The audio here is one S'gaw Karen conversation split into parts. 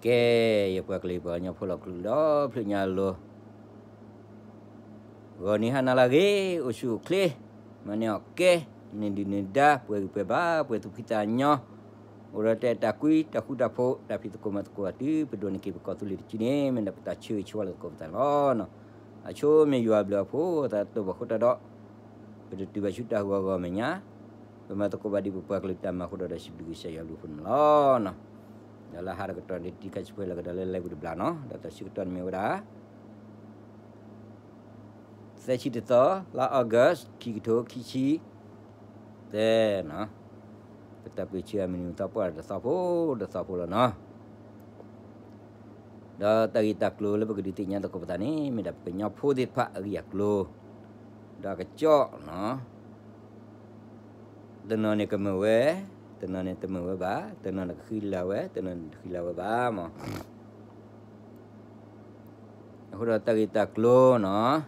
ကဲ, ယပှၤကလုာ်ပှၤကညီဖိလီၤ ကလုာ်ဒီဖျၢၣ်ညါအလိၤ, ဂီၤနံၤဟါနၤလၢအဂ့ၤ, အိၣ်ဆူၣ်အိၣ်ချ့, မၤန့ၢ်အီၣ်ကဲ, န့ၢ်ဒုၣ်န့ၢ်ဒါ ပှဲၤဂံၢ်ပှဲၤဘါ ပှဲၤသူၣ်ဖှံသးညီ, အိၣ်ဒီးတၢ်အဲၣ်တၢ်ကွံ တၢ်ဃူတၢ်ဖိး တၢ်ဖံးသကိးမၤသကိး တုၤပဒိးန့ၢ်က့ၤပကီၢ်သူလ့ၤတစုန့ၣ် မ့ၢ်ဒၣ်ပတၢ်ဆၢဂ့ၤဆၢဝါလၢသကိးပသးန့ၣ်လီၤ. အဆိမ့ၢ်ယွၤအဘျုးအဖှိၣ် သးတၢ်ဘၣ်ဃိတၢ်ဒီး ပတတုၤဘၣ်ဆူတၢ်ဟးဂီၤအဂီၢ်အမဲာ်ညါ, ပမၤသကိးဘၣ်ဒံးပပှၤကလုာ်တၢ်မၤအဃိဒီး စံးဘျုးကစၢ်ယွၤအဘျုးအဖှိၣ်န့ၣ်လီၤ. ဒီးလၢဟါတကတီၢ်န့ၣ် တံၤခါဆံးဖိလၢကဒီးလၢ live တဘျီနီၤ, ဒီးတၢ်ဆၢကတီၢ်န့ၣ်မ့ၢ်ဝဲဒၣ် သၢဆံတသီ လါ August ခံကထိခံဆံသၢနီၤ, ပတၢ်ပၢၢ်ဆၢအမုၢ်နံၤမုၢ်သီပှၢ်ဒီးတသီဖိတသီဖိလီၤနီၤ. ဒီးတၢ်ဂ့ၢ်တၢ်ကျိၤလၢပကဒုးသ့ၣ်ညါသကိးပသးန့ၣ် မ့ၢ်ဒၣ်ပကညီဖိသ့ၣ်တဖၣ်အဂ့ၢ်အကျိၤ, ဒီးအကစီၣ်နီၤ, တနီၤန့ၣ်ကမၢၢ်ဝဲ, တနီၤန့ၣ်တမၢၢ်ဝဲဘၣ်, တနီၤန့ၣ်ကဃံလၤဝဲ, တနီၤန့ၣ်တဃံလၤဝဲဘၣ်မး. အဃိဒီးတၢ်ဂ့ၢ်တၢ်ကျိၤနီၤ,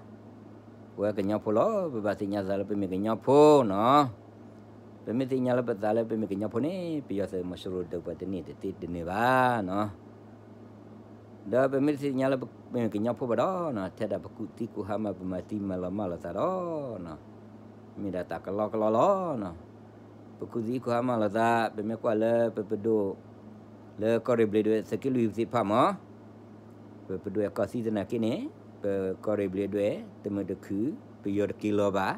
ပဝဲကညီဖိလီၤ, ပဘၣ်သ့ၣ်ညါသးလၢပမ့ၢ်ကညီဖိနီၤ. ပမ့ၢ်သ့ၣ်ညါလၢပသးလၢပမ့ၢ်ကညီဖိန့ၣ် ပယီၤသုးမီၤစိရိၤဒုးပှၤတန့ၢ်တသ့တန့ၢ်ဘၣ်နီၤ. ဒီးပမ့ၢ်တသ့ၣ်ညါလၢပမ့ၢ်ကညီဖိဘၣ်ဒီးနီၤ, ထဲဒၣ်ပကူၣ်သံကူၣ်ဟါမၢ် ပမၤသံမၤလီၤမၢ်လိာ်သးဒီးနီၤ, မ့ၢ်ဒၣ်တၢ်ကလီကလီလီၤနီၤ. ပကူၣ်သံကူၣ်ဟါမၢ်လိာ်သး, ပမ့ၢ်ကွၢ်လၢပပဒိၣ် လၢကီၢ်ရ့ၣ်ဘျ့းဒဝဲၢ်သုးက့လွံၢ်သ့ၣ်တဖၣ်မး, ပပဒိၣ်အဲၣ်ကီၢ်သံသနာ်က့န့ၣ်, ပကီၢ်ရ့ၣ်ဘျ့းဒဝဲၢ် တမုာ်တခုၣ် ပယီၤတက့ၤလီၤဘၣ်.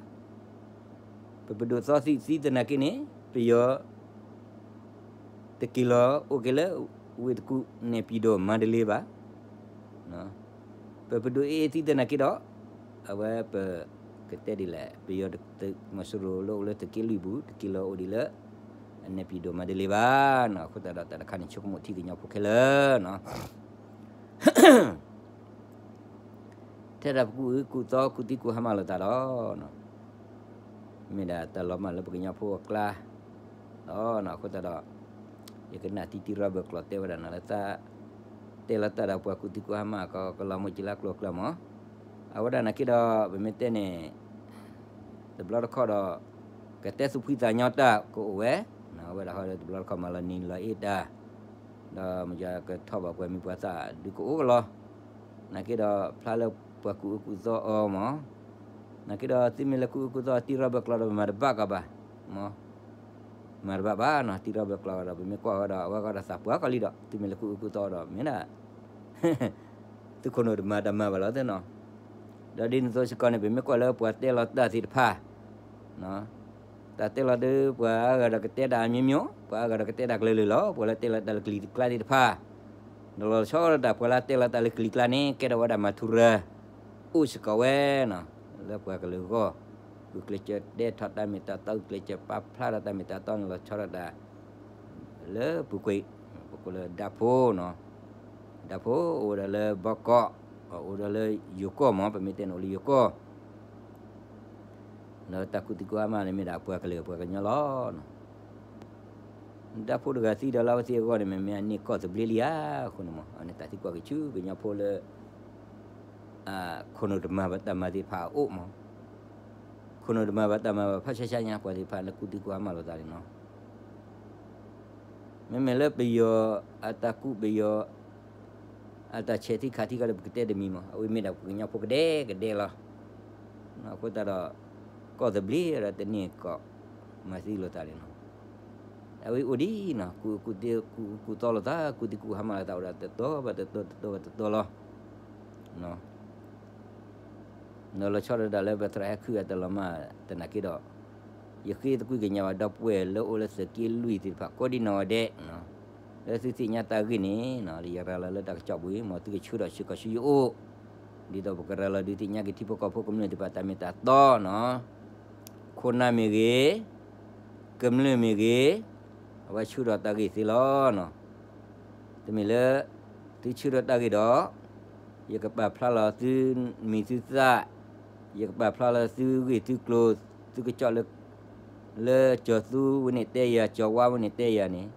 ပပဒိၣ်သီသံသံသနာ်က့န့ၣ် ပယီၤ တက့ၤလီၤအိၣ်က့ၤလၢ ဝ့ၢ်တကူၣ် နဲၣ်ပံၤဒိၣ် မၤတလ့ဘၣ်. ပပဒိၣ်အ့ၣ်အ့ၣ်သံသနာ်က့ဒီး အဝဲပကတဲဒ်လဲၣ် ပယီၤသုးမီၤစိရိၤလၢအိၣ်လၢသုးက့လွံၢ်ပူၤ တက့ၤလီၤအိၣ်ဒံးလၢ အနဲၣ်ပံၤဒိၣ်မၤတလ့ဘၣ်နီၤ. အဃိသတးဒီးတၢ်တခါန့ၣ် ဆိကမိၣ်ထံကညီဖိခဲလၢာ်နီၤ. ထဲဒၣ်ပကူၣ်အၢကူၣ်သီကူၣ်သံကူၣ်ဟါမၢ်လိာ်သးဒီး မ့ၢ်ဒၣ်တၢ်လီၤမၢ်လၢပကညီဖိအကျါလီၤ. အဃိသတးဒီး ယကနၣ်တံတံရီဘၢၣ်ကျိာ်တဲဝဲဒၣ်နၤလၢ တဲလီၤတၢ်ဒီးပှၤကူၣ်သံကူၣ်ဟါမၢ်ကီး ကလီၤမုၢ်ကလါကျိၤအကျါမး. အဝဲဒၣ်နာ်က့ဒီး ပမ့ၢ်တဲန့ၣ် တဘျီတခီၣ်ဒီး ကတဲသူၣ်ဖှံသးညီတၢ်ကအိၣ်ဝဲ, အဝဲဒၣ်ဟီဒီးတဘျီတခီၣ်မၤလီၤနံၤလီၤအ့တၢ်, ဒီးမ့ၢ်ကထီၣ်ဘၣ်ပှၤမံၤပှၤသၣ်ဒုးကအိၣ်ကလီၤ. နာ်က့ဒီးဖျါလၢပှၤကူၣ်အၢကူၣ်သီအီၤမး, နာ်က့ဒီးသုမ့ၢ်လၢကူၣ်အၢကူၣ်သီတံရီဘၢၣ်ကျိာ်ဒီးမၤတဘၣ်ကီးဘၣ်, မၤတဘၣ်ဘၣ်နီၤ, တံရီဘၢၣ်ကျိာ်ဒီး ပမ့ၢ်ကွၢ်ဝဲဒီး အဝဲဃီဒီးသးပှၢ်ကီးလံဒီး သုမ့ၢ်လၢကူၣ်အၢကူၣ်သီဒီး မ့ၢ်ဒၣ် သုခိၣ်နူာ်တမၤတၢ်မၤဘၣ်လီၤသ့ၣ်နီၤ. ဒီးဒ်န့ၣ်အသိးစ့ၢ်ကီးန့ၣ် ပမ့ၢ်ကွၢ်လၢပှၤတဲလီၤတၢ်သ့ၣ်တဖၣ် တၢ်တဲလီၤဒုး ပှၤအါဂၤဒီးကတဲတၢ်အမျိုးမျိုး, ပှၤအါဂၤဒီးကတဲတၢ်ကလုာ်လုာ်လီၤ. ပှၤလၢတဲလီၤတၢ်လၢကလံၤကျါသ့ၣ်တဖၣ်, ဒီးလီၤဆီဒၣ်တၢ် ပှၤလၢတဲလီၤတၢ်လၢကလံၤကျါန့ၣ် ကဲထီၣ်ဝဲဒၣ်မၤထူရၤ အိၣ်စ့ၢ်ကီးဝဲနီၤ, လၢပှၤကလုာ်အဂီၢ်, ဂုာ်ကျဲးစၢးတဲထီၣ်တၢ်မ့ၢ်တၢ်တီ, ဂုာ်ကျဲးစၢးပာ်ဖျါထီၣ်တၢ်မ့ၢ်တၢ်တီန့ၣ် လီၤဆီဒၣ်တၢ် လၢပူၤကွံာ်, ပကိးလၢဒၣ်ဖိနီၤ, ဒၣ်ဖိအိၣ်ဝဲဒၣ်လၢဘီကီး, အိၣ်ဒီးလၢယိၤကီၢ်မး, ပမ့ၢ်တဲန့ၣ်အိၣ်လၢယိၤကီၢ်, ဒီးတၢ်ကူၣ်သံကူၣ်ဟါမၢ်န့ၣ်မ့ၢ်ဒၣ်ပှၤကလုာ်ပှၤကညီလီၤ. ဒၣ်ဖိတဂၤသံဒီးလၢအဝဲသ့ၣ်အဂီၢ်န့ၣ် မ့မ့ၢ်အန့ၢ်ကီၢ်သဘျ့လံဧါ, အဃိန့ၣ်မး အန့ၣ်တၢ်သံကွၢ်က့ၤဆူကညီဖိလၢ ခိၣ်နူာ်တမၤဘၣ်တၢ်မၤသ့ၣ်တဖၣ်အအိၣ်မး, ခိၣ်နူာ်တမၤဘၣ်တၢ်မၤဘၣ်ဖးဆါဆါညါ ပှၤသ့ၣ်တဖၣ်လၢကူၣ်သံကူၣ်ဟါမၢ်လိာ်သးန့ၣ်နီၤ. မ့မ့ၢ်လၢပယီၤအတၢ်ကူၣ်ပယီၤ အတၢ်ဆဲးသံခးသံခီဒီး ပကတဲတမံၤမး, အဝဲမ့ၢ်ဒၣ်ပှၤကညီဖိကဒဲကဒဲလီၤ. အဃိသတးဒီး ကီၢ်သဘျ့ဒီးတန့ၢ်ကီၢ် မၤသံလိာ်သးန့ၣ်နီၤ. အဝဲအိၣ်ဒံးနီၤ, ကူၣ်သံကူၣ်သီလိာ်သး, ကူၣ်သံကူၣ်ဟါမၢ်လိာ်သးအိၣ်ဒၣ်တတီၤဘၣ်တတီၤ တတီၤဘၣ်တတီၤလီၤ. ဒီးလီၤဆီဒၣ်တၢ်လၢပသရၣ်ဟဲခုအတၢ်လီၤမၢ်သနာ်က့ဒီး ယဃ့သကွံၢ်ကညးဘၣ် ဒီပုၢ်ဝဲၢ်လၢအိၣ်လၢသုးက့လွံၢ်သ့ၣ်တဖၣ် ကိးဒံနီၢ်ဂၤဒဲး, လၢသုသ့ၣ်ညါတၢ်ဂ့ၢ်န့ၣ် လၢယရၤလီၤလၢတၢ်ကစီၣ်ပူၤ မ်သုကဆှၢဒီးစ့ၢ်ကီးဆူယအိၣ်, ဒ်သိးပကရၤလီၤဒုးသ့ၣ်ညါက့ၤထံဖိကီၢ်ဖိကမျၢၢ်သ့ၣ်တဖၣ်တၢ်မ့ၢ်တၢ်တီနီၤ. ခိၣ်နၢ်မ့ၢ်ဂ့ၤ, ကမျၢၢ်မ့ၢ်ဂ့ၤ, အဝဲဆှၢဒီးတၢ်ဂ့ၢ်သ့လီၤနီၤ. တမ့ၢ်လၢ သုဆှၢဒီးတၢ်ဂ့ၢ်ဒီး ယကပာ်ဖျါလီၤသုမံၤသုသၣ်, ယကပာ်ဖျါလီၤသုဂ့ၢ်သုကျိၤ, သုကစီၣ်လၢ လၢကၠီၤသူဝဲန့ၣ်တဲယၤ, ကၠီၤဝါဝဲန့ၣ်တဲယၤန့ၣ်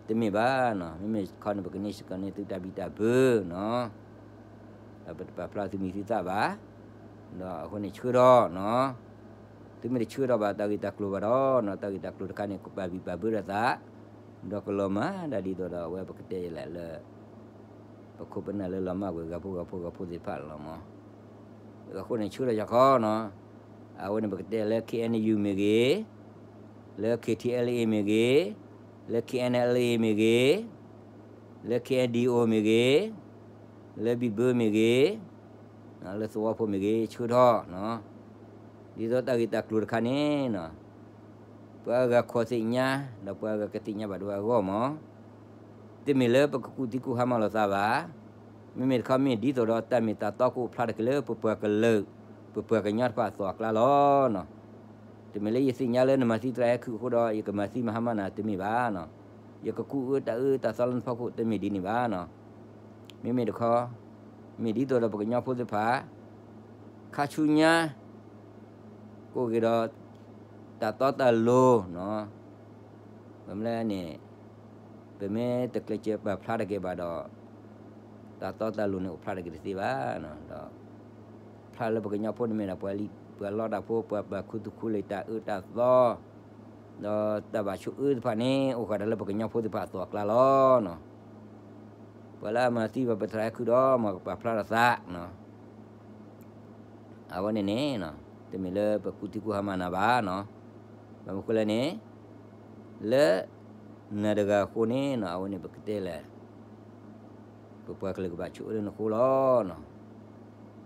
တမ့ၢ်ဘၣ်နီၤ. မ့မ့ၢ်ခီန့ၣ် ပကန့ၢ်စ့ၢ်ကီးန့ၢ်သုတၢ်ဘံၣ်တၢ်ဘၢနီၤ. ဒီးပတပာ်ဖျါသုမံၤသုသၣ်ဘၣ်, ဒီးအဃိန့ၣ်ဆှၢဒီးနီၤ, သုမ့ၢ်တဆှၢဒီးဘၣ်တၢ်ဂ့ၢ်တၢ်ကျိၤဘၣ်ဒီးနီၤ, တၢ်ဂ့ၢ်တၢ်ကျိၤတခါန့ၣ် ကပာ်ဘံၣ်ပာ်ဘၢဒီးသး, ဒီးကလီၤမၢ်ဒၣ်ဒ်သိးဒီးအဝဲပကတဲယဲလဲၣ်လၢ ပခိၣ်ပနၢ်လၢလီၤမၢ်ကွံာ်ဂၤဖိဂၤဖိဂၤဖိသ့ၣ်တဖၣ်လီၤမး. အဃိန့ၣ်ဆၢထၢၣ်ယခီနီၤ, အဝဲန့ၣ်ပကတဲလၢ K N U မ့ၢ်ဂ့ၤ, လၢ K T L A မ့ၢ်ဂ့ၤ, လၢ K N L A မ့ၢ်ဂ့ၤ, လၢ K N D O မ့ၢ်ဂ့ၤ, လၢဘံၣ်ဘၢမ့ၢ်ဂ့ၤ, လၢသဝီဖိမ့ၢ်ဂ့ၤ ဆၢထၢၣ် ဒ်သိးတၢ်ဂ့ၢ်တၢ်ကျိၤတခါန့ၣ်နီၤ, ပှၤဂၤခိးသ့ၣ်ညါ, ဒီးပှၤဂၤကသ့ၣ်ညါဘၣ်ဒိအဂီၢ်မး. တမ့ၢ်လၢပကကူၣ်သံကူၣ်ဟါမၢ်လိာ်သးဘၣ်. မ့မ့ၢ်တခီမ့ၢ်ဒ်သိးဒီးတၢ်မ့ၢ်တၢ်တီကအိၣ်ဖျါတက့ၢ်လၢပပှၤကလုာ်, ပပှၤကညီတဖၣ်အသိးအကျါလီၤနီၤ. တမ့ၢ်လၢယသ့ၣ်ညါလၢနမၤသံသရၣ်အဲၣ်ခုၣ်အဃိဒီး ယကမၤသံမၤဟါမၢ်နၤတမ့ၢ်ဘၣ်နီၤ. ယကကူၣ်အၢတၢ်အၢတၢ်သီလၢနဖီခိၣ်တမ့ၢ်ဒ်န့ၣ်ဘၣ်နီၤ. မ့မ့ၢ်တခီ, မ့ၢ်ဒ်သိးဒီးပကညီဖိသ့ၣ်တဖၣ် ခါဆူညါ ကအိၣ်က့ၤဒီး တၢ်တီတၢ်လိၤနီၤ. ပမ့ၢ်န့ၣ်, ပမ့ၢ်တကျဲးစၢးပာ်ဖျါတက့ၢ်ဘၣ်ဒီး တၢ်တီတၢ်လိၤန့ၣ်အိၣ်ဖျါတက့ၢ်တသ့ဘၣ်. ဒီးဖျါလၢပကညီဖိန့ၣ်မ့ၢ်ဒီး ပှၤလီတၢ်ဖိ ပှၤပာ်ခူသူၣ်ခူလံာ်တၢ်အၢတၢ်သီ ဒီးတၢ်ဘၣ်ဆိၣ်အၢသ့ၣ်တဖၣ်န့ၣ် အိၣ်ဃာ်ဒီးလၢပကညီဖိသ့ၣ်တဖၣ်အသိးအကျါလီၤနီၤ. ပှၤလၢအမၤသံဘၣ်ပသရၣ်အဲၣ်ခုၣ်ဒီး မၤကပာ်ဖျါထီၣ်သးနီၤ. အဝဲန့ၣ်န့ၣ်, တမ့ၢ်လၢပကူၣ်သံကူၣ်ဟါမၢ်နၤဘၣ်နီၤ. ဘၣ်မနုၤဃိလဲၣ်န့ၣ်, လၢနၤတဂၤအဃိန့ၣ်နီၤ အဝဲန့ၣ်ပကတဲလဲၣ် ပပှၤကလုာ်ကဘၣ်ဆိၣ်အၢလၢနဃိလီၤ.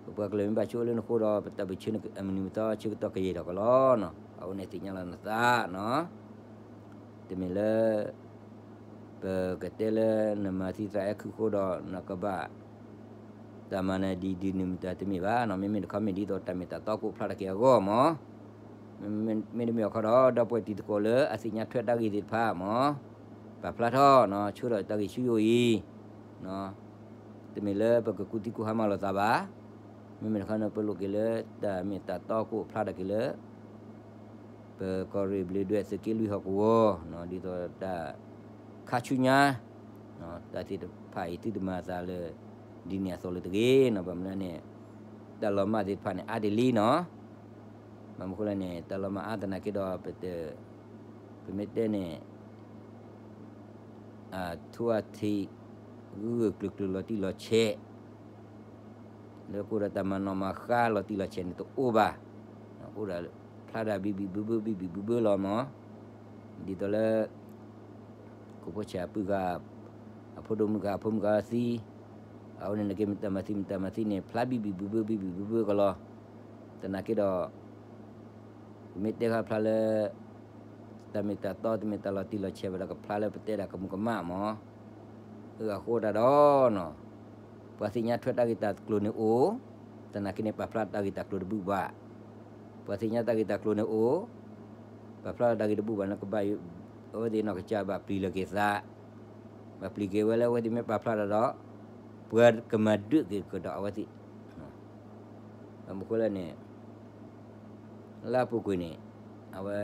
ပပှၤကလုာ်မ့ၢ်ဘၣ်ဆိၣ်အၢလၢနဃိဒီး ပတၢ်ဘျုးဆၢနကမနုၤမသီဆၢကတီၢ်ကယံာ်ထီၣ်ကလီၤနီၤ. အဝဲန့ၣ်သ့ၣ်ညါလီၤနသးနီၤ. တမ့ၢ်လၢ ပကတဲလၢနမၤသံသရၣ်အဲၣ်ခုၣ်အဃိဒီး နကဘၣ် တၢ်မၤနၤဒ်ဒ်န့ၣ်မတၤတမ့ၢ်ဘၣ်နီၤ. မ့မ့ၢ်တခီမ့ၢ်ဒ်သိးတၢ်မ့ၢ်တၢ်တီကအိၣ်ဖျါထီၣ်က့ၤအဂီၢ်မး. မ့မ့ၢ်တမ့ၢ်အခီဒီး ဒီပုၢ်ဝဲၢ်တံၤသကိးလၢအသ့ၣ်ညါထွဲတၢ်ဂ့ၢ်သ့ၣ်တဖၣ်မး, ပာ်ဖျါထီၣ်နီၤ, ဆှၢထီၣ်တၢ်ဂ့ၢ်ဆူယအိၣ်အံၤ တမ့ၢ်လၢပကကူၣ်သံကူၣ်ဟါမၢ်လိာ်သးဘၣ်. မ့မ့ၢ်တခီန့ၣ် ပလိးက့ၤလၢတၢ်မ့ၢ်တၢ်တီကအိၣ်ဖျါထီၣ်က့ၤလၢ ပကီၢ်ရ့ၣ်ဘျ့းဒွဲၣ်သုးက့လွံၢ်ဟီၣ်ကဝီၤ, ဒ်သိးတၢ်ခါဆူညါ တၢ်သ့ၣ်တဖၣ်အံၤသုတမၤအသးလၢ ဒ်န့ၣ်အသိးလၢတဂ့ၤနီၤ. ဘၣ်မနုၤန့ၣ် တၢ်လီၤမၢ်သ့ၣ်တဖၣ်န့ၣ် အါဒ်လံနီၤ. ဘၣ်မနုၤဃိလဲၣ်န့ၣ် တၢ်လီၤမၢ်အါသနာ်က့ဒီး ပတ ပမ့ၢ်တဲန့ၣ် အထူအထံး ဂုၢ်ဂုၢ်ကျုာ်ကျုာ်လီၤတံၢ်လီၤဆဲး လၢကအိၣ်ဒီးတၢ်မၤနီၣ်မၤဃါလီၤတံၢ်လီၤဆဲးန့ၣ်တအိၣ်ဘၣ်. အိၣ်ဒီးဖျါဒၣ်ဘံၣ်ဘံၣ်ဘၢဘၢဘံၣ်ဘံၣ်ဘၢဘၢလီၤမး. ဒ်သိးလၢ ခိၣ်ဖိဆဲးအပုၢ်ဂၤ အဖိဒိၣ်မုၣ်ဂၤအဖိမုၣ်ဂၤသံ, အဝဲန့ၣ်နက့မတၤမၤသံမတၤမၤသံန့ၣ် ဖျါဘံၣ်ဘံၣ်ဘၢဘၢဘံၣ်ဘံၣ်ဘၢဘၢကလီၤ. သနာ်က့ဒီး ပမ့ၢ်တဲဃာ်ဖျါလၢ တၢ်မ့ၢ်တၢ်တီ တမ့ၢ်တၢ်လီၤတံၢ်လီၤဆဲးဘၣ်ဒီး ကဖျါလၢပတဲဒၣ်ကမူးကမၣ်မး. အဃိဒၣ်ဒီးနီၤ, ပှၤသ့ၣ်ညါထွဲတၢ်ဂ့ၢ်တၢ်ကျိၤန့ၣ်အိၣ်, သနာ်က့န့ၣ် ပာ်ဖျါတၢ်ဂ့ၢ်တၢ်ကျိၤတဘူၣ်ဘၣ်. ပှၤသ့ၣ်ညါတၢ်ဂ့ၢ်တၢ်ကျိၤန့ၣ်အိၣ်, ပာ်ဖျါတၢ်ဂ့ၢ်တဘူၣ်ဘၣ်န့ၣ် ကဘၣ် အဝဲသ့ၣ်နီၢ်ကစၢ်ဘၣ်ပျံၤလီၤက့ၤသး, ဘၣ်ပျံၤက့ၤဝဲလၢအဝဲသ့ၣ်မ့ၢ်ပာ်ဖျါတၢ်ဒီး ပှၤကမၤဒုးက့ၤကဒီးအဝဲသ့ၣ် ဘၣ်မနုၤဃိလဲၣ်န့ၣ် လၢအပူၤကွံာ်န့ၣ် အဝဲ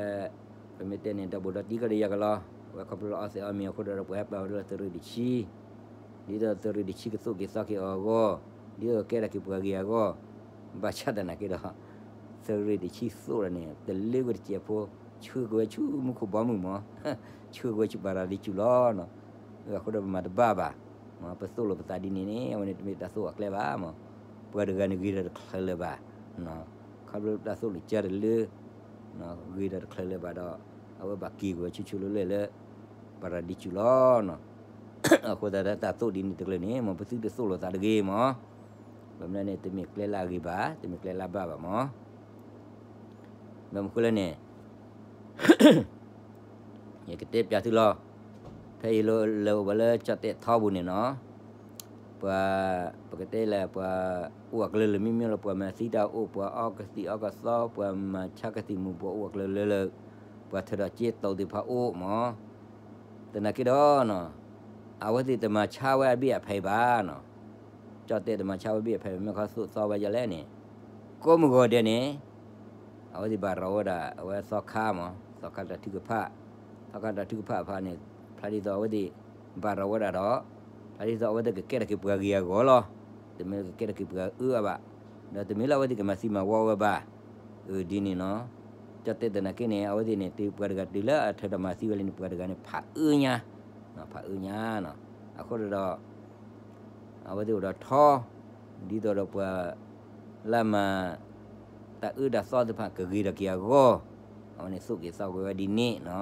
ပမ့ၢ်တဲန့ၣ် ဒီဘူးဒီတံၢ်ကဒီးယၤကလီၤ, အဝဲခီဖျိလၢအီသံးအီမ့ၤအဃိဒီး ပှၤဟဲပာ်ဝဲဒၣ်လၢသုးရ့ၣ်တဆံ, ဒ်သိးသုးရ့ၣ်တဆံကသိၣ်က့ၤသီက့ၤအီၤအဂီၢ်, ဒ်သိးကဲထီၣ်က့ၤပှၤဂ့ၤအဂီၢ်, ဘၣ်ဆၣ်သနာ်က့ဒီး သုးရ့ၣ်တဆံသိၣ်ဒီးန့ၣ် တလၢဝဲတစဲးဖိ, ဆှၢက့ၤဝဲဆူမူခိၣ်ဘီမုၢ်မး, ဆှၢက့ၤဝဲဆူပၤရၤဒံစူၤလီၤ. အဃိဒီးပမၤတဘၣ်ဘၣ် ပသိၣ်လိာ်ပသးဒ်န့ၣ်န့ၣ် အဝဲန့ၣ်တမ့ၢ်တၢ်သိၣ်အကျဲဘၣ်မး, ပှၤတဂၤန့ၣ်ဂ့ၤဒီးတချုးလၢၤဘၣ်, ခီဖျိတၢ်သိၣ်လိာ်ကၢတလၢ, ဂ့ၤဒီးတချုးလၢၤဘၣ်ဒီး အဝဲဘၣ်က့ၤက့ၤဝဲဆူၣ်ဆူၣ်လၢလၢ်လၢ ပၤရၤဒံစူၤလီၤ. အဃိသတးဒီးတၢ်သိၣ်ဒ်န့ၣ်တကျၢၤန့ၣ် မ်ပသုတသိၣ်လိာ်သးတဂ့ၤမး, ဘၣ်မနုၤန့ၣ် တမ့ၢ်ကျဲလၢအဂ့ၤဘၣ်, တမ့ၢ်ကျဲလၢအဘၣ်ဘၣ်မး. ဘၣ်မနုၤဃိလဲၣ်န့ၣ် ယကတဲပျးသုလီၤ. ဖဲယလဲၤအိၣ်ဘၣ်လၢကၠီၣ်တဲၣ်ထီပူၤန့ၣ်နီၤ, ပှၤ ပကတဲလၢပှၤအိၣ်အကလုာ်လၢာ်မ့မ့ၢ်လၢပှၤမၤသံတၢ်အိၣ်, ပှၤအီကသံၣ်အီကသီ, ပှၤမၤဆါကသံၣ်မူၤဘှီးအိၣ်အကလုာ်လၢာ်လၢာ်, ပှၤထၢဒီးကၠ့တီၤသ့ၣ်တဖၣ်အိၣ်မး. သနာ်က့ဒီးနီၤ, အဝဲသ့ၣ်တမၤဆါဝဲအဘ့ၣ်အဖံးဘၣ်နီၤ. ကၠီၣ်တဲၣ်တမၤဆါဝဲအဘ့ၣ်အဖံးဘၣ် မ့ၢ်ခီသိၣ်သီဝဲဒ်လဲၣ်န့ၣ်, ကိးမုၢ်ဂီၤဒဲးန့ၣ် အဝဲသ့ၣ်ဘၣ်ရီဝဲဒၣ် အဝဲသီခါမး, သီခါတၢ်ထုကဖၣ်, သီခါတၢ်ထုကဖၣ်တဖၣ်န့ၣ် ဖျါဒ်သိးအဝဲသ့ၣ်ဘၣ်ရီဝဲဒၣ်ဒီး, ဖျါဒ်သိးအဝဲသ့ၣ်ကကဲထီၣ်က့ၤပှၤဂ့ၤအဂီၢ်လီၤ. တမ့ၢ်လၢကကဲထီၣ်က့ၤပှၤအၢအါဘၣ်, ဒီးတမ့ၢ်လၢအဝဲသ့ၣ်ကမၤသံမၤဝီဝဲဘၣ်. အၢ ဒ်န့ၣ်နီၤ, ကၠီၣ်တဲၣ်သနာ်က့န့ၣ် အဝဲသ့ၣ်န့ၣ် တုၤပှၤတဂၤတုၤလၢအထၢဒီးမၤသံဝဲလံန့ၣ် ပှၤတဂၤန့ၣ် ဖးအၢညါ, ဖးအၢညါနီၤ. အဃိဒီး အဝဲသ့ၣ်အိၣ်ဒီးထီ, ဒ်သိးဒီးပှၤလၢမၤ တၢ်အၢတၢ်သီသ့ၣ်တဖၣ်ကဂ့ၤဒီးက့ၤအဂီၢ်, အဝဲန့ၣ်သိၣ်က့ၤသီကွံာ်ဝဲဒ်န့ၣ်နီၤ.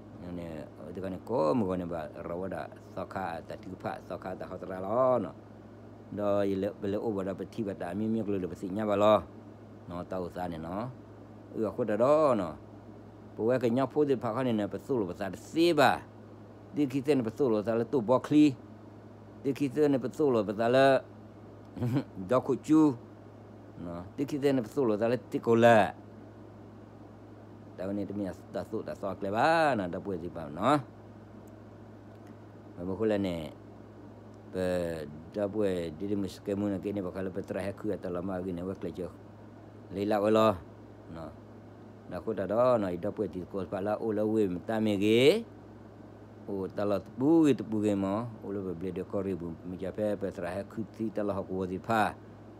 အဝဲသ့ၣ်တဖၣ်န့ၣ် ကိးမုၢ်ဂီၤန့ၣ် ဘၣ်ရၤဝဲဒၣ်သီခါအတၢ်ထုကဖၣ် သီခါအတၢ်ဟီတရါလီၤ. ဒီးပလဲၤအိၣ်ဘၣ်ဒီးပထံၣ်ဘၣ်တၢ်အမျိုးမျိုးကလုာ်ဒီးပသ့ၣ်ညါဘၣ်လီၤ. တၢ်အိၣ်သးန့ၣ်နီၤ. အဃိတၢ်ဒီး ပဝဲကညီဖိသ့ၣ်တဖၣ်ခီန့ၣ်န့ၣ် ပသိၣ်လိာ်ပသးတသ့ဘၣ်. သ့ၣ်ခံသ့န့ၣ် ပသိၣ်လိာ်သးလၢတိၢ်ဘီချံ, သ့ၣ်ခံသ့န့ၣ် ပသိၣ်လိာ်ပသးလၢ ဒီခိၣ်ကၠူ, သ့ၣ်ခံသ့န့ၣ် ပသိၣ်လိာ်သးလၢတံကိလၢ် တၢ်ဝဲန့ၣ်တမ့ၢ်တၢ်သိၣ်တၢ်သီအကျဲဘၣ်နီၤ ဒီပုၢ်ဝဲၢ်သ့ၣ်တဖၣ်နီၤ. ဘၣ်မနုၤအဃိလဲၣ်န့ၣ် ပဒီပုၢ်ဝဲၢ်ဒ့ဒ့မုၣ်စကဲမူန့ၣ်က့န့ၣ် ဘၣ်ဃးလၢပသရၣ်ဟဲခုအတၢ်လီၤမၢ်အဂ့ၢ်န့ၣ် အဝဲကျဲးစၢးလ့လၢဝဲလီၤ. ဒီးအဃိတၢ်ဒီး ယဒီပုၢ်ဝဲၢ်တံၤသကိးတဖၣ်လၢအအိၣ်လၢဝ့ၢ်မတါမ့ၢ်ဂ့ၤ အိၣ်တၢ်လီၢ်တပူၤဂ့ၤတပူၤဂ့ၤမး အိၣ်လၢပဘျ့းဒွဲၣ်ကီၢ်ရ့ၣ်ပူၤ မ့ၢ်ကဖဲပသရၣ်ဟဲခုသံတၢ်လီၢ်ဟီၣ်ကဝီၤသ့ၣ်တဖၣ်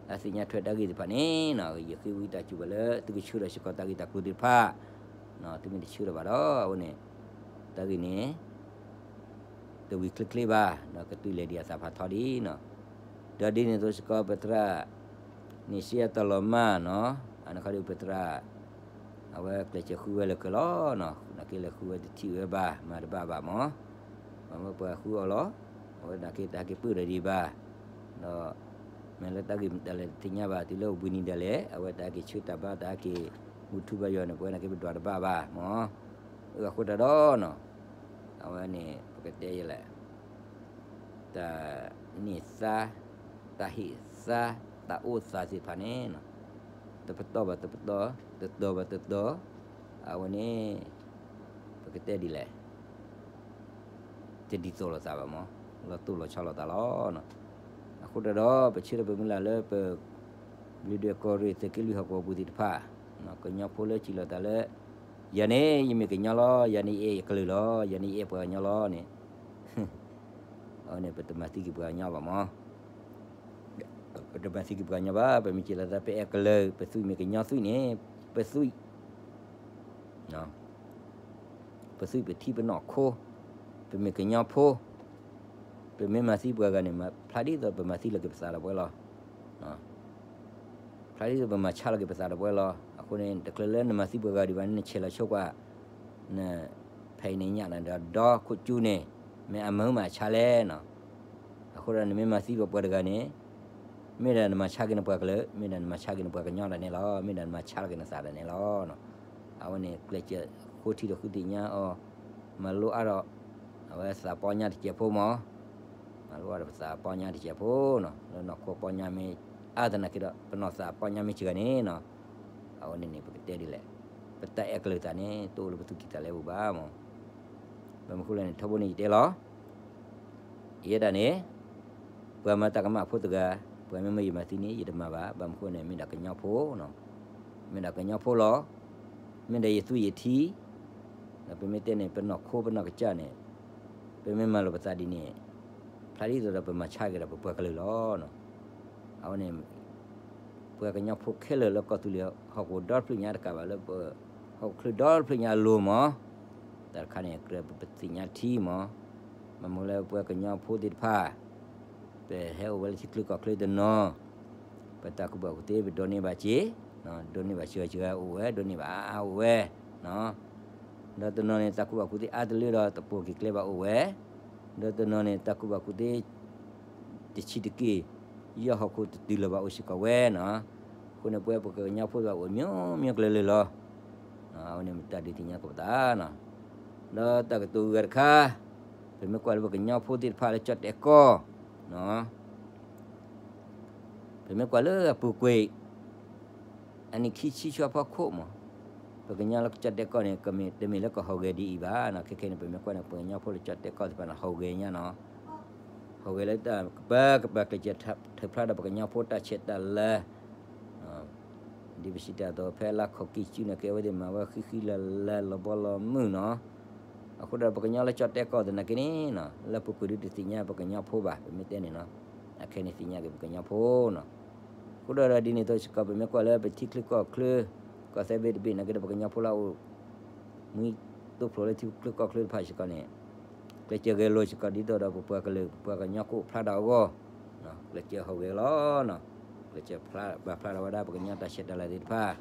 အသ့ၣ်ညါထွဲတၢ်ဂ့ၢ်သ့ၣ်တဖၣ်န့ၣ် ယဃ့ဝံတၢ်စူၤဘၣ်လၢ သုကဆှၢဒီးစ့ၢ်ကီးတၢ်ဂ့ၢ်တၢ်ကျိၤသ့ၣ်တဖၣ်, သုမ့ၢ်တဆှၢဒီးဘၣ်ဒီး အဝဲန့ၣ် တၢ်ဂ့ၢ်န့ၣ် တဝံၤချ့ချ့ဘၣ် ဒီးကတုၤလဲၤဒံးအသးဖးထီဒံးနီၤ. ဒီးဒ်န့ၣ်အသိးစ့ၢ်ကီး ပသရၣ် န့ၣ်စ့အတၢ်လီၤမၢ်နီၤ အန့ၣ်ခီဒီးပသရၣ် အဝဲကျဲးစၢးဃုဝဲလၢာ်ကလီနီၤ နာ်က့လဲၤဃုဝဲတထံၣ်ဝဲဘၣ် မၤတဘၣ်ဘၣ်မး, မ့ၢ်ပှၤဃုအီၤလီၤ, အဝဲနာ်က့တဟဲက့ၤပၢၢ်ဒီးဒံးဘၣ်, ဒီး မ့ၢ်လၢတၢ်ဂ့ၢ်မတၤလဲၣ်တသ့ၣ်ညါဘၣ် တုၤလၢအိၣ်ဘှံးနံၤဒၣ်လဲာ် အဝဲတၢ်ဟဲက့ၤဆၢတၢ်ဘါ တၢ်ဟဲက့ၤဘူၣ်ထူဘါယွၤန့ၣ် ပဝဲနာ်က့ပဒွးတဘၣ်ဘၣ်မး, အဃိတၢ်ဒီးနီၤ အဝဲန့ၣ် ပကတဲယဲလဲၣ် တၢ်န့ၢ်သါ, တၢ်ဟ့ၣ်သါ, တၢ်အိၣ်သးသ့ၣ်တဖၣ်န့ၣ် တပတီၢ်ဘၣ်တပတီၢ်, တတီၤဘၣ်တတီၤ, အဝဲန့ၣ် ပကတဲဒ်လဲၣ်, တဒ်သိးလိာ်သးဘၣ်မး, လီၤတိၢ်လီၤဆီလိာ်သးလီၤ. အဃိတၢ်ဒီး ပဆၢထၢၣ်ပမုၢ်လၢ်လၢပ ဘျ့းဒွဲၣ်ကီၢ်ရ့ၣ် သုးက့လွံၢ်ဟီၣ်ကဝီၤပူၤသ့ၣ်တဖၣ်, ကညီဖိလၢစံးလိာ်သးလၢ ယၤန့ၣ် ယမ့ၢ်ကညီလီၤ, ယၤန့ၣ်ယအဲၣ်ယကလုာ်လီၤ, ယၤန့ၣ်ယအဲၣ်ပှၤကညီလီၤန့ၣ်, အဝဲန့ၣ် ပတမၤသံက့ၤပှၤကညီဘၣ်မး, ပတမၤသံက့ၤပှၤကညီဘၣ်, ပမ့ၢ်စံးလိာ်သး ပအဲၣ်ကလုာ်, ပသွံၣ်မ့ၢ်ကညီသွံၣ်န့ၣ်, ပသွံၣ် ပသွံၣ်ပထံပနီၢ်ခိ, ပမ့ၢ်ကညီဖိ, ပမ့ၢ်မၤသံပှၤဂၤန့ၣ် ဖျါဒ်သိးပမၤသံလီၤက့ၤပသးဒီးပှဲၤလီၤ. ဖျါဒ်သိးပမၤဆါလီၤက့ၤပသးဒီးပှဲၤလီၤ. အဃိန့ၣ် တချုးလၢနမၤသံပှၤဂၤဒံးဘၣ်န့ၣ် နဆဲးလီၤဆိကွၢ်, န ဖဲအံၤန့ၣ်ညၣ်န့ၣ်ဒီးဒီခိၣ်ကၠူန့ၣ် မ့ၢ်အမုာ်မးအဆါလဲၣ်နီၤ. အဃိဒီးနမ့ၢ်မၤသံပှၤတဂၤန့ၣ် မ့ၢ်ဒၣ်နမၤဆါက့ၤနပှၤကလုာ်, မ့ၢ်ဒၣ်နမၤဆါက့ၤနပှၤကညီဒၣ်န့ၣ်လီၤ, မ့ၢ်ဒၣ်နမၤဆါလီၤက့ၤနသးဒၣ်န့ၣ်လီၤ. အဝဲန့ၣ် ကျဲးစၢးဃိထံဒီးဃုသ့ၣ်ညါအီၤ, မၤလိအါထီၣ် အဝဲသးပီညါတစဲးဖိမး, မၤလိအါထီၣ်ပသးပီညါတစဲးဖိနီၤ, လၢနီၢ်ခိပီညါမ့ၢ်အါသနာ်က့ဒီး ပနီၢ်သးပီညါမ့ၢ်စှၤဂၤန့ၣ်နီၤ, အဝဲန့ၣ်န့ၣ် ပကတဲဒ်လဲၣ်, ပတၢ်အဲၣ်ကလုာ်သးန့ၣ် တအိၣ်လၢပသူၣ်ကံၢ်သးလဲပူၤဘၣ်မး. ဘၣ်မနုၤအဃိလဲၣ်န့ၣ် ထီဘိန့ၣ်ယတဲလီၤ ယဲဒၣ်န့ၣ် ပှၤမၤတၢ်ကမၣ်ဖိတဂၤ, ပှၤမ့ၢ်မၢယမၤသံန့ၣ် ယတမၤဘၣ်. ဘၣ်မနုၤအဃိန့ၣ် မ့ၢ်ဒၣ်ကညီဖိ, မ့ၢ်ဒၣ်ကညီဖိလီၤ. မ့ၢ်ဒၣ်ယသွံၣ်ယထံ, ဒီးပမ့ၢ်တဲန့ၣ် ပနီၢ်ခိပနီၢ်ကစၢ်န့ၣ်, ပမ့ၢ်မၤလိာ်ပသးဒ်န့ၣ်, ဖျါဒ်သိးဒီးပမၤဆါက့ၤဒီးပပှၤကလုာ်လီၤ. အဝဲန့ၣ် ပှၤကညီဖိခဲလၢာ်လၢကီၢ်သူလ့ၤဟီၣ်ကဝီၤဒီတဖျၢၣ်ညါတကးဘၣ် လၢပဟီၣ်ခိၣ်ချၢဒီတဖျၢၣ်ညါအလိၤမး, တၢ်တခါန့ၣ် ကြၢးပသ့ၣ်ညါထံမး, ဘၣ်မနုၤလၢပှၤကညီဖိသ့ၣ်တဖၣ် ပဟဲအိၣ်ဝဲလၢထံချၢကီၢ်ချၢတနီၤ, ပတၢ်ကူၣ်ဘၣ်ကူၣ်သ့ပဒိးန့ၢ်ဘၣ်စ့ၢ်, ဒိးန့ၢ်ဘၣ်စှၤစှၤအိၣ်ဝဲ, ဒိးန့ၢ်ဘၣ်အါအါအိၣ်ဝဲ, ဒီးတနီၤန့ၣ် တၢ်ကူၣ်ဘၣ်ကူၣ်သ့အါတလၢဒီး တပိာ်က့ၤကျဲဘၣ်အိၣ်ဝဲ, ဒီးတနီၤန့ၣ် တၢ်ကူၣ်ဘၣ်ကူၣ်သ့ တဆံးတက့ၢ်, ယဲၢ်ဟီၣ်ခိၣ်တတုၤလၢၤဘၣ်အိၣ်စ့ၢ်ကီးဝဲနီၤ. အဃိန့ၣ် ပဝဲပကညီဖိဘၣ်အိၣ်မျိုးမျိုးကလုာ်လၢာ်လီၤ. အဝဲန့ၣ်မ့ၢ်တၢ်ဒုးသ့ၣ်ညါကပသးနီၤ. ဒီးတၢ်ကတိၤဂၤတခါ, ပမ့ၢ်ကွၢ်လၢပကညီဖိသ့ၣ်တဖၣ်လၢကၠီၣ်တဲၣ်ကီၢ် ပမ့ၢ်ကွၢ်လၢအပူၤကွံာ် အနံၣ်ခံဆံဆူအဖီခိၣ်မး, ပကညီလၢကၠီၣ်တဲၣ်ကီၢ်န့ၣ် တမ့ၢ်လၢကဟီၣ်ဂဲၤဒ်အံၤဘၣ်နီၤ. ခဲခဲန့ၣ် ပမ့ၢ်ကွၢ်န့ၣ် ပကညီဖိလၢကၠီၣ်တဲၣ်ကီၢ်သ့ၣ်တဖၣ်န့ၣ် ဟီၣ်ဂဲၤညါနီၤ. ဟီၣ်ဂဲၤလၢတၢ်ကပၤကပၤကျဲးစၢးထုးဖျါဒီးပကညီဖိတၢ်ဆဲးတၢ်လၤ ဒ်ပစံးတၢ်အသိး ဖဲလါခီၣ်ကံၢ်စုန့ၣ် ကဲဝဲသ့ၣ်မၤဝဲဃံဃံလၤလၤလီၤဘီလီၤမုၢ်နီၤ. အဃိဒီးပကညီလၢကၠီၣ်တဲၣ်ကီၢ်သနာ်က့န့ၣ်နီၤ လၢပူၤကွံာ်ဒုးတသ့ၣ်ညါပကညီဖိဘၣ် ပမ့ၢ်တဲန့ၣ်နီၤ. အခဲန့ၣ်သ့ၣ်ညါက့ၤပကညီဖိနီၤ. အဃိဒီးဒ်န့ၣ်အသိးစ့ၢ်ကီး ပမ့ၢ်ကွၢ်လၢပထံချၢကီၢ်ချၢ ကီၢ်သဲဘ့ၣ်တဘ့ၣ်နာ်က့ဒီး ပကညီဖိလၢအအိၣ် မှံသိဖျိးလၢထံချၢကီၢ်ချၢတဖၣ်စ့ၢ်ကီးန့ၣ် ကျဲးစၢးဂဲၤလိာ်စ့ၢ်ကီးဒ်သိးဒီး ပပှၤကလုာ် ပပှၤကညီဖိအိၣ်ဖျါထီၣ်အဂီၢ်, ကျဲးစၢးဟူးဂဲၤလီၤ. ကျဲးစၢးပာ်ဖျါထီၣ်ဝဲဒၣ်ပကညီတၢ်ဆဲးတၢ်လၤသ့ၣ်တဖၣ်,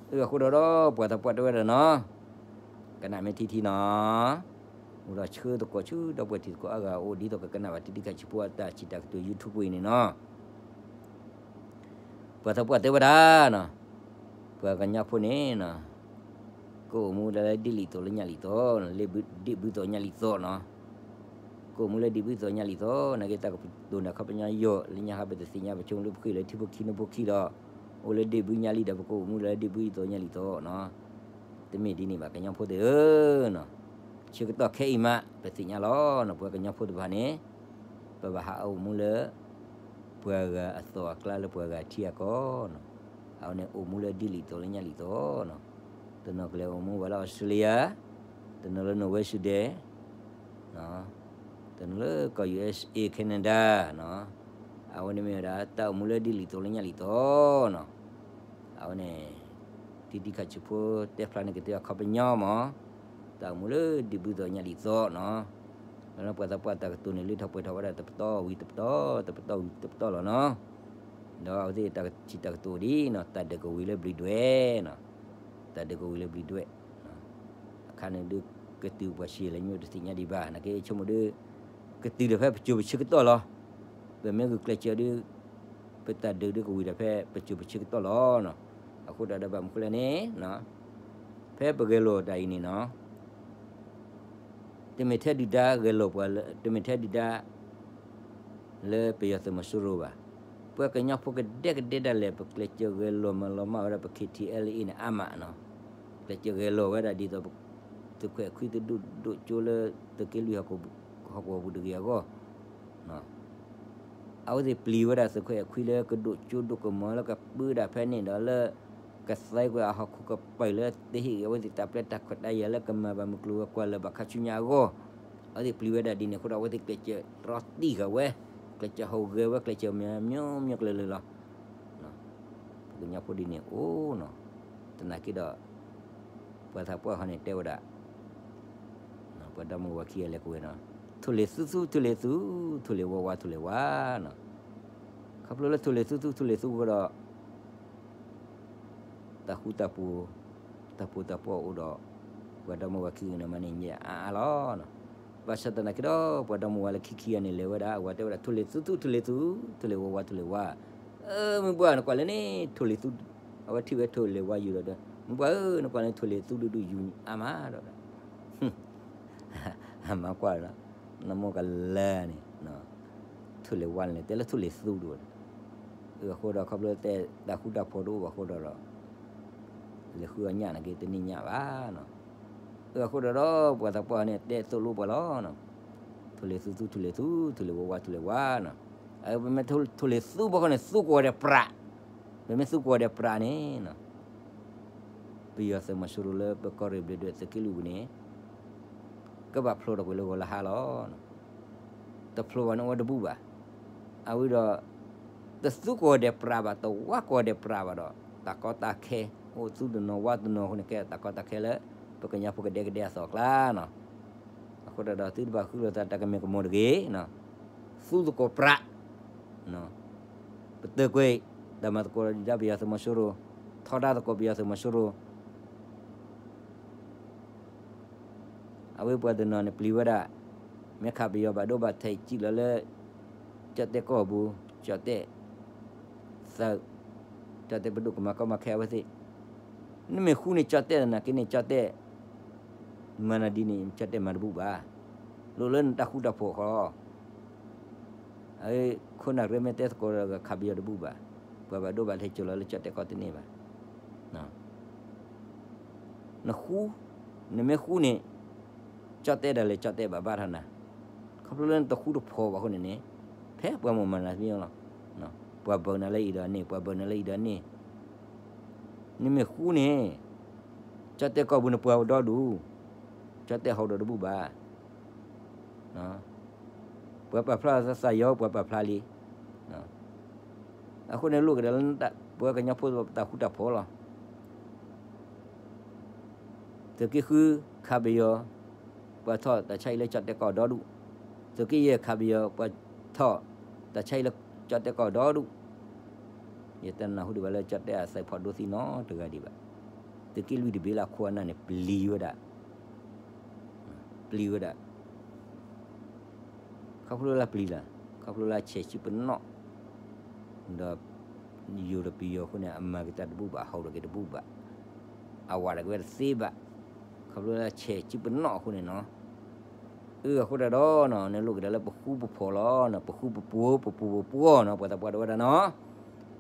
အဃိဒီး ပှၤသးပှၢ်တဲဝဲဒၣ်နီၤ, ကနၣ်မ့ၢ်ထံထံနီၤ, အိၣ်ဒီးဆှၢသကိးဆူဒီပုၢ်ဝဲၢ်တံၤသကိးအါဂၤအိၣ် ဒ်သိးကကနၣ်ဘၣ်တံၤတံၤခါဆံးဖိအတၢ်စံးတၢ်ကတိၤ YouTube အံၤန့ၣ်နီၤ. ပှၤသးပှၢ်တဲဝဲဒၣ်နီၤ, ပှၤကညီဖိန့ၣ်နီၤ, ကအိၣ်မူဒၣ်လၢဒ့ၣ်လံာ်သိးလၢညၣ်လံာ်သိး, လၢဒ့ၣ်ဘုသိးညၣ်လံာ်သိးနီၤ, ကအိၣ်မူလၢဒ့ၣ်ဘုသိးညၣ်လံာ်သိး, နာ်က့တၢ်ကတိၤန့ၣ် ခီပညီယိာ်လၢညါဟါ ပတသ့ၣ်ညါ ပဆိကမိၣ်လၢပဃ့ၢ်လၢထံဖိခံနိဖိခံဒီး, အိၣ်လၢဒ့ၣ်ဘုညၣ်လံာ်ဒီး ပကအိၣ်မူလၢဒ့ၣ်ဘုသိးညၣ်လံာ်သိးနီၤ. တမ့ၢ်ဒ်န့ၣ်ဘၣ် ကညီဖိသ့ၣ်ဧၢနီၤ, ဆၢကတီၢ်ခဲအံၤမး ပသ့ၣ်ညါလီၤနီၤ, ပှၤကညီဖိတဖၣ်န့ၣ် ပဘၣ်ဟးအိၣ်မူလၢ ပှၤဂၤအသိးအကျါ လၢပှၤဂၤထံအကီၢ်နီၤ, အဝဲန့ၣ်အိၣ်မူလၢဒ့ၣ်လံာ်သိးလၢညၣ်လံာ်သိးနီၤ, တနီၤကလဲၤအိၣ်မူဘၣ်လၢ Australia, တနီၤလၢ Norway Sweden, တနီၤလၢကီၢ် ယူႇအၢၣ်အ့ၣ် Canada နီၤ, အဝဲန့ၣ်မ့ၢ်ဝဲဒၣ် တၢ်အိၣ်မူလၢဒ့ၣ်လံာ်သိးလၢညၣ်လံာ်သိးနီၤ, အဝဲန့ၣ် တံၤတံၤခါဆံးဖိတဲဖျါန့ၢ်က့ၤသုအခီပညီမး, တၢ်အိၣ်မူလၢဒ့ၣ်ဘုသိးညၣ်လံာ်သိးနီၤ, လၢပှၤသးပှၢ်တၢ်ကတိၤန့ၣ် လၢထီၣ်ပှဲၤထီၣ်ဝဲဒၣ်တပတီၢ်ဝံၤတပတီၢ် တပတီၢ်ဝံၤတပတီၢ်လီၤနီၤ, ဒီးအဝဲသ့ၣ်တၢ်စံးတၢ်ကတိၤဒ်နီၤ တၢ်ဒုးကဝံၤလၢဘျံးဒွဲၣ်နီၤ, တၢ်ဒုးကဝံၤလၢဘျံးဒွဲၣ် အခါန့ၣ်ဒုး ကတုၤပှၤဆံးလဲၤညိတသ့ၣ်ညါဒံးဘၣ် နာ်က့ဆိကမိၣ်ဒုး ကတုၤဒီးဖဲပစိၤပဆၢကတီၢ်လီၤ, ပမ့ၢ်ဂုာ်ကျဲးစၢးဒုး ပတၢ်ဒုးဒုးကဝံၤဒီးဖဲပစိၤပဆၢကတီၢ်လီၤနီၤ, အဃိဒီးဒီးဘၣ်မနုၤဃိလဲၣ်န့ၣ်, ဖဲပဂဲၤလိာ်တၢ်အံၤန့ၣ်နီၤ တမ့ၢ်ထဲဒုၣ်ဒါဂဲၤလိာ်ပှၤလၢ တမ့ၢ်ထဲဒုၣ်ဒါ လၢပယီၤသုးမီၤစိရိၤဘၣ်, ပှၤကညီဖိကဒဲကဒဲဒၣ်လဲာ် ပကျဲးစၢးဂဲၤလိာ်မၤလီၤမၢ်ဝဲဒၣ်ပ ခ့ၣ်ထံၣ်အဲလ်အ့ၣ်န့ၣ် အါမးနီၤ, ကျဲးစၢးဂဲၤလိာ်ဝဲဒၣ်ဒ်သိး သုးခွဲးခွံတဒူၣ်ဒိၣ်ကၠိလၢ သုးက့လွံၢ်ဟီၣ်ကဝီၤပူၤတဂ့ၤအဂီၢ် အဝဲသ့ၣ်ပျံၤဝဲဒၣ်သုးခွဲးခွံလၢကဒိၣ်ကၠိဒိၣ်ကမီၤလၢကပၢဒၣ်ဖဲန့ၣ်ဒီးလၢ ကသါကွံာ်အဟီၣ်ခိၣ်ကပၤလၢတဟ့ၣ်ဂံၢ်အဝဲသ့ၣ်တၢ်ပျဲတၢ်ခွဲးတၢ်ယာ်လၢကမၤဘၣ်မုၢ်ကျိၤဝဲၤကွာ်လၢၤဘၣ်ခါဆူညါအဂီၢ်, အဝဲသ့ၣ်ပျံၤဝဲဒၣ်ဒ်န့ၣ်အဃိဒီး အဝဲသ့ၣ်ကျဲးစၢးရီတံၢ်ဃာ်ဝဲ, ကျဲးစၢးဟူးဂဲၤဝဲ ကျဲးစၢးမၤမၠိမၠိကျၢၤလၢၤလီၤ. ပကညီဖိဒ်န့ၣ်အိၣ်နီၤ, သနာ်က့ဒီး ပှၤသးပှၢ်ဟီန့ၣ်တဲဝဲဒၣ် ပှၤဒီမါဝၤခံဂၤလဲၤကဝဲၤနီၤ, ထိၣ်လ့ၤသူသူ ထိၣ်လ့ၤသူ, ထိၣ်လ့ၤဝါဝါ ထိၣ်လ့ၤဝါနီၤ, ခီဖျိလၢထိၣ်လ့ၤသူသူ ထိၣ်လ့ၤသူအဃိဒီး တၢ်ဃူတၢ်ဖိး, တၢ်ဖိတၢ်ပီအိၣ်ဒီး ပှၤဒီမါဝၤခံဂၤန့ၣ်မးန့ၣ် ညါအါအါလီၤ. ဘၣ်ဆၣ်သနာ်က့ဒီး ပှၤဒီမါဝၤလၢခံခံဂၤန့ၣ် လဲၤဝဲဒၣ် အဝၤတဲဝဲဒၣ် ထိၣ်လ့ၤသူသူ ထိၣ်လ့ၤသူ, ထိၣ်လ့ၤဝါဝါ ထိၣ်လ့ၤဝါ, မုၢ်ပှၢ်နကွၢ်လၢန့ၣ် ထိၣ်လ့ၤသူ, အဝဲထံၣ်ဝဲထိၣ်လ့ၤဝါယူၤဒီး, မုၢ်ပှၢ်ဧၢ နကွၢ်လၢထိၣ်လ့ၤသူဒူဒူယူၤအါမးဒီး မၤကွၢ်ဒီး နမိၢ်ကလၢာ်န့ၣ်, ထိၣ်လ့ၤဝါန့ၣ် တဲလၢထိၣ်လ့ၤသူဒိၣ်, အဃိဒီးခီဖျိတဲတၢ်ဃူတၢ်ဖိးတအိၣ်ဘၣ်အဃိဒီးဒီး လဲၤဃုအီၣ်ညၣ်နာ်က့တန့ၢ်ညၣ်ဘၣ်နီၤ, အဃိဒီးဒီး ပှၤသးပှၢ်န့ၣ် တဲသိၣ်လိပှၤလီၤနီၤ, ထိၣ်လ့ၤသူသူ ထိၣ်လ့ၤသူ, ထိၣ်လ့ၤဝါဝါ ထိၣ်လ့ၤဝါနီၤ, ပမ့ၢ်ထိၣ်လ့ၤသူဘၣ်ဃီန့ၣ် သူကိးဂၤဒဲးပြး, ပမ့ၢ်သူကိးဂၤဒဲးပြးန့ၣ် ပယီၤသုးမီၤစိရိၤလၢပကီၢ်ရ့ၣ်ဘျ့းဒွဲၣ်သုးက့လွံၢ်ပူၤန့ၣ် ကဘၣ်ဖျိးထီၣ်ကွံာ်လၢဂီၤလၢဟါလီၤ. တဖျိးဘၣ်န့ၣ်အိၣ်ဝဲတဘူၣ်ဘၣ်. အဝဲဒီး တသူကိးဂၤဒဲးပြးဘၣ်, တဝးကိးဂၤဒဲးပြးဘၣ်ဒီး တၢ်ကီတၢ်ခဲ အိၣ်သူတနီၤဝးတနီၤအဃိန့ၣ် ကဲတၢ်ကီတၢ်ခဲလၢ ပကညီဖိကဒဲကဒဲအသိးအကျါနီၤ. အဃိဒီး သုတဘၣ်ဃုလိာ်သးတၢ်ကမၢကမိၣ်တဂ့ၤ သူသကိးပြး ပတၢၢ်ကွံာ် တၢ်မၤသကိးဒီးဒုၣ်ဒါပယီၤသုးမီၤစိရိၤ, ထီဒါသကိးပယီၤသုးမီၤစိရိၤ, အဝဲပှၤတနီၤန့ၣ်ပျံၤဝဲဒၣ် မ့ၢ်ခးပယီၤဘၣ်ဒိဘၣ်ထံးစံၣ်လီၤလၢ ကၠီၣ်တဲၣ်ကီၢ်ပူၤ, ကၠီၣ်တဲၣ်သၢ, ကၠီၣ်တဲၣ်ပဒိၣ်ကမၤကီမၤခဲအဝဲသ့ၣ်, နမ့ၢ်ဃူန့ၣ် ကၠီၣ်တဲၣ်နာ်က့န့ၣ် ကၠီၣ်တဲၣ် မၤနၤဒ်န့ၣ် ကၠီၣ်တဲၣ်မၤတဘူၣ်ဘၣ်. လိၣ်လၢနတၢ်ဃူတၢ်ဖိးဃီ အခိၣ်နၢ်ရဲမ့ၢ်တဲသကိးဒီးခးပယီၤတဘူၣ်ဘၣ်, ပှၤဘၣ်ဒိဘၣ်ထံးကၠိလီၤလၢကၠီၣ်တဲၣ်ကီၢ်တန့ၢ်ဘၣ်. နဃူ, နမ့ၢ်ဃူန့ၣ် ကၠီၣ်တဲၣ်ဒၣ်လဲာ် ကၠီၣ်တဲၣ်ဘၣ်ဘၣ်ထီၣ်နၤ, ခီဖျိလၢနတဃူတဖိးဘၣ်အဃိန့ၣ်န့ၣ် ဖဲပှၤမိၣ်မၤနၤသ့လီၤ. ပှၤဘၢနၤလၢအံၤဒီးန့ၢ်, ပှၤဘၢနၤလၢအံၤဒီးန့ၢ်, နမ့ၢ်ဃူန့ၣ် ကၠီၣ်တဲၣ်ကီၢ်ပူၤန့ၣ်ပှၤဒီဒူၣ်, ကၠီၣ်တဲၣ်ဟီၣ်ဒီးတဘူၣ်ဘၣ်. ပှၤပာ်ဖျါသးသးယီၤ ပှၤပာ်ဖျါလံ. အဃိန့ၣ်လိၣ်ကဒီးလၢပှၤကညီဖိတၢ်ဃူတၢ်ဖိးလီၤ. သုးက့ဃုခးပယီၤ, ပှၤထီၣ်တၢ်ဆါအံၤလၢကၠီၣ်တဲၣ်ကီၢ်ဒီဒူၣ်, သုးက့ယဲၢ်ခးပယီၤ ပှၤထီၣ်တၢ်ဆါအံၤလၢကၠီၣ်တဲၣ်ကီၢ်ဒီဒူၣ်, ယတနၢ်ဟူဒံးဘၣ်လၢကၠီၣ်တဲၣ်အသးဖီၣ်ဒိသံနီတဂၤဒံးဘၣ်. သုးက့လွံၢ်တဘ့ၣ်လၢအခိၣ်အနၢ်န့ၣ် ပျံၤဝဲဒၣ်, ပျံၤဝဲဒၣ် ခီဖျိလၢပျံၤလီၤ, ခီဖျိလၢဆဲးစုပနီၣ်, ဒီး ယိၤဒီးပယီၤအဃိန့ၣ် အမၤက့ၤတၢ်တဘူၣ်ဘၣ်, ဟီၣ်ဒီးက့ၤတဘူၣ်ဘၣ်, အဝၤဒီးက့ၤဝဲတသ့ဘၣ်, ခီဖျိလၢဆဲးစုပနီၣ်အဃိန့ၣ်နီၤ, အဃိတၢ်ဒီးနီၤ နလိၣ်က့ၤတၢ်လၢပဃူပဖိးလီၤနီၤ, ပဃူပပူၤ ပပူၤပပှီၢ်နီၤ, ပှၤသးပှၢ်ဒီးဝဲဒၣ်နီၤ,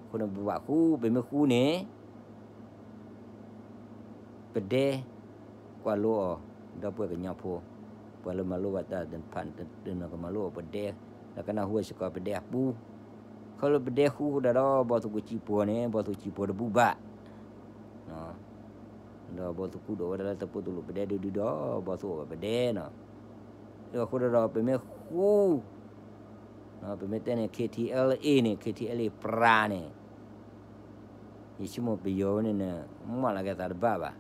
အဃိန့ၣ် ပဘၣ်ဃူ ပမ့ၢ်ဃူန့ၣ် ပဒဲကွၢ်လိအီၤ, ဒီပုၢ်ဝဲၢ်ကညီဖိ, ပှၤလၢမၤလိဘၣ်တၢ်တဖၣ်တနီၤကမၤလိအီၤပဒဲ, ဒီးကနၢ်ဟူဝဲစ့ၢ်ကီးပဒဲအပူ, ခီဖျိပဒဲဃူအဃိတၢ်ဒီး ဘီၣ်သိၣ်ကူၣ်စံၣ်ပှီၤန့ၣ် ဘီၣ်သိၣ်စံၣ်ပှီၤတဘူၣ်ဘၣ် ဒီးဘီၣ်သိၣ်ကူၣ်ဒိၣ်ဝဲဒၣ်လၢတၢ်ပိတလိာ်ပဒဲဒုဒုဒီး ဘီၣ်သိၣ်အီၤပဒဲနီၤ, အဃိတၢ်ဒီး ပမ့ၢ်ဃူ ပမ့ၢ်တဲန့ၣ် KTLA န့ၣ် KTLA ပြးန့ၣ် ယဆိကမိၣ်ပယီၤဝဲန့ၣ်န့ၣ် မၢလီၤက့ၤသးတဘၣ်ဘၣ်,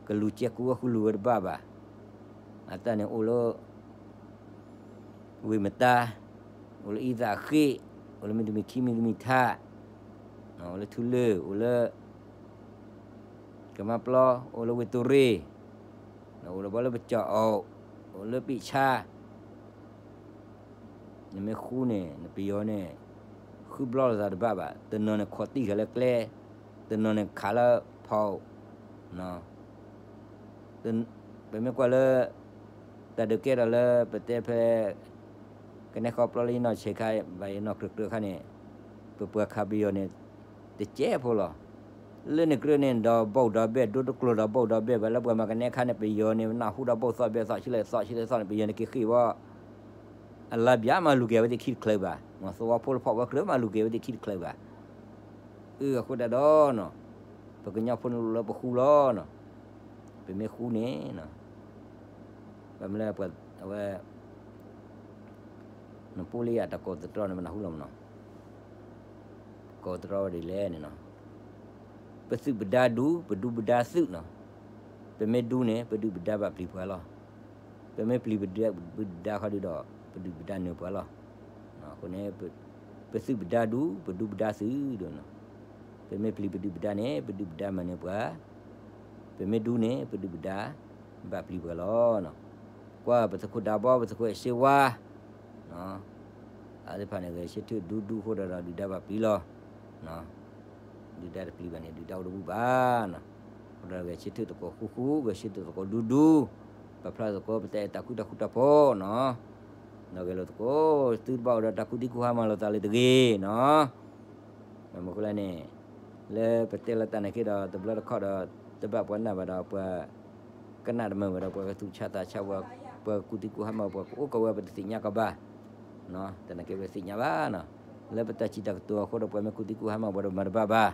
ကလူၤကဲကူဝဲဃုလူၤဝဲတဘၣ်ဘၣ်, အတၢ်န့ၣ်အိၣ်လၢ ဝ့ၢ်မတါ, အိၣ်လၢအံသၣ်အဃ့ၣ်, အိၣ်လၢမံၤတမံၤခံမံၤတမံၤထး, အိၣ်လၢထူလၢၢ်, အိၣ်လၢ ကမါပျီ, အိၣ်လၢဝ့ၢ်တိၤရ့ၣ်, အိၣ်ဒီးဘီလၢပကၠီၣ်အီၣ်, အိၣ်လၢပ့ၣ်ဆါ နမ့ၢ်ဃူန့ၣ် နပယီၤန့ၣ် ဃုဘျီလိာ်သးတဘၣ်ဘၣ်, တနီၤန့ၣ်ခိးတံၢ်ဃာ်လၢကျဲ, တနီၤန့ၣ်ခးလၢဖီ, ပမ့ၢ်ကွၢ်လၢ တၢ်ဒုးကဲထီၣ်လၢပတဲဖဲ ကနဲဃီပျီလၢယနီၢ်ဆဲးခါ ဘၣ်ယနီၢ်ကြၢးကြၢးခါန့ၣ် ပပှၤခးပယီၤန့ၣ် တကဲဖိလီၤ. လၢန့ၣ်ကြၢးန့ၣ် ဒီးဘီၣ်ဒီးဘဲၣ် ဒိတကျိၤဒီးဘီၣ်ဒီးဘဲၣ်ဘၣ် လၢပှၤမၤကနဲခါန့ၣ် ပယီၤန့ၣ် နၢ်ဟူဒီးဘီၣ်သီၣ်ဘဲၣ်သီၣ် ဆံလဲၣ်သီၣ် ဆံလဲၣ်သီၣ်န့ၣ် ပယီၤန့ၣ်က့ၤဃ့ၢ်ဝဲ အလါဘျါမၤလူၤက့ၤဝဲသ့ၣ်ခံတချုးဘၣ်, သဝီဖိလၢဖီၣ်ဝဲကြၢးမၤလူၤက့ၤဝဲသ့ၣ်ခံတချုးဘၣ်. အဃိတၢ်ဒီး ပကညီဖိန့ၣ်လိၣ်လၢပဃူလီၤ. ပမ့ၢ်ဃူန့ၣ် ဘၣ်မနုၤလၢပှၤအဝဲ နပူလံယၤတၢ်ကိးသတြီန့ၣ် ပနၢ်ဟူလီၤမနီၤ, ကိးသတြီဝဲဒ်လဲၣ်န့ၣ်နီၤ, ပသုးပဒါဒူ ပဒူပဒါသုးနီၤ, ပမ့ၢ်ဒူန့ၣ် ပဒုၣ်ပဒါဘၣ်ပျံၤပှၤလီၤ. ပမ့ၢ်ပျံၤပဒုၣ်ပဒါခီဒုဒီး ပဒုၣ်ပဒါနၢၤပှၤလီၤ. အဃိန့ၣ် ပသုးပဒါဒူ ပဒူပဒါသုးဒိၣ်နီၤ, ပမ့ၢ်ပျံၤပဒုၣ်ပဒါန့ၣ် ပဒုၣ်ပဒါမၤနၢၤပှၤ, ပမ့ၢ်ဒူန့ၣ် ပဒုၣ်ပဒါဘၣ်ပျံၤပှၤလီၤ. ကွၢ်ပသုးခိၣ်ဒးဘီ ပသုးခိၣ်အဲၣ်စ့ဝါ အဝဲသ့ၣ်တဖၣ်န့ၣ် ဂဲၤဆၢထၢၣ်ဒူဒူအဃိဒီး ဒုၣ်ဒါဘၣ်ပျံၤလီၤ. ဒုၣ်ဒါတပျံၤဘၣ်န့ၣ် ဒုၣ်ဒါအိၣ်တဘူၣ်ဘၣ်နီၤ. အဃိဒီးဂဲၤဆၢထၢၣ်သကိးဃူဃူ ဂဲၤဆၢထၢၣ်သကိးဒူဒူ, ပာ်ဖျါသကိးပတၢ်အဲၣ်တၢ်ကွံတၢ်ဃူတၢ်ဖိးနီၤ. ဒီးဂဲၤလိာ်သကိး သုတဘၣ်အိၣ်ဒီးတၢ်ကူၣ်သံကူၣ်ဟါမၢ်လိာ်သးလၢတဂ့ၤနီၤ. မ့ၢ်မနုၤအဃိလဲၣ်န့ၣ် လၢပတဲလီၤတၢ်န့ၣ်က့ၤဒီး တဘျီတခီၣ်ဒီး တဘၣ်ပှၤနာ်ဘၣ်ဒီး ပှၤကနၣ်တမုာ်ဘၣ်ဒီး ပှၤကသူၣ်ဆါသးဆါ ပှၤကူၣ်သံကူၣ်ဟါမၢ် ပှၤကအိၣ်ကဝဲ ပတသ့ၣ်ညါကီးဘၣ်. တၢ်န့ၣ်က့ၤပတသ့ၣ်ညါဘၣ်နီၤ. လၢပတၢ်စံးတၢ်ကတိၤအဃိဒီး ပှၤမ့ၢ်ကူၣ်သံကူၣ်ဟါမၢ်ပှၤဒီးမၤတဘၣ်ဘၣ်.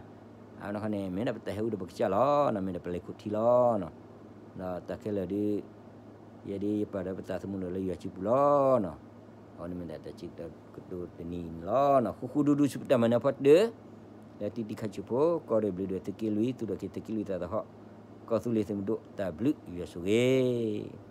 အဝဲန့ၣ်န့ၣ် မ့ၢ်ဒၣ်ပတၢ်ဟဲဝံဒီးပကစၢ်လီၤနီၤ, မ့ၢ်ဒၣ်ပလဲၤခိၣ်ထံလီၤနီၤ. ဒီးတၢ်ခဲလၢာ်ဒီး ယဲဒၣ်ယပာ်ဒီးပသးသမူဒီးလၢယွၤစုပူၤလီၤနီၤ. အဝဲန့ၣ်မ့ၢ်ဒၣ်တၢ်စံးတၢ်ကတိၤတနံၤန့ၣ်လီၤနီၤ. ဃူဃူဒူဒူဆူပတၢ်မၤနၢၤဖီတၢၢ် လၢတံၤတံၤခါဆူးဖိ ကီၢ်ရ့ၣ်ဘျုးဒီးသုးက့လွံၢ် သူၣ်ထီၣ်က့ၤသုးက့လွံၢ်သးသဟီၣ် ကီၢ်သူလ့ၤသုးမုၢ်ဒိၣ် တၢ်ဘျုးယွၤဆိၣ်ဂ့ၤ